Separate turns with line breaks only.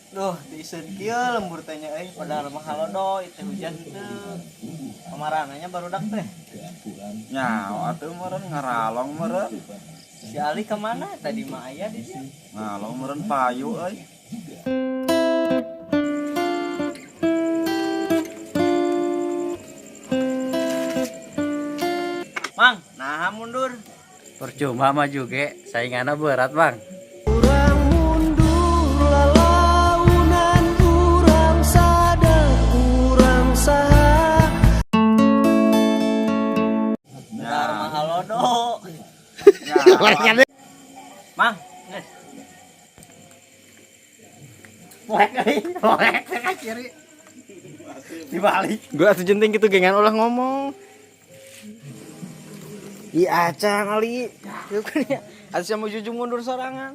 Duh, tiiseun kieu lembur teh nya euy, padahal mah halodo ieu teh hujan teu. Kamarananya barudak teh.
Nyaho atuh meureun ngaralong meureun.
Si Ali kemana? Tadi mah aya di dieu.
Ngalong meureun payu euy.
Mang, nah mundur.
Percuma maju ge, sainganna berat, Bang.
Urang mundur lalaunan urang sadar urang saha.
Bentar mah halodo.
Nyaho.
Mang, geus.
Poek euy, poek ke kiri. Dibalik.
Gua atuh jenting gitu gengan ulah ngomong. Ih acan Ali. Ieu kan ya. Atuh sama jujung mundur sorangan.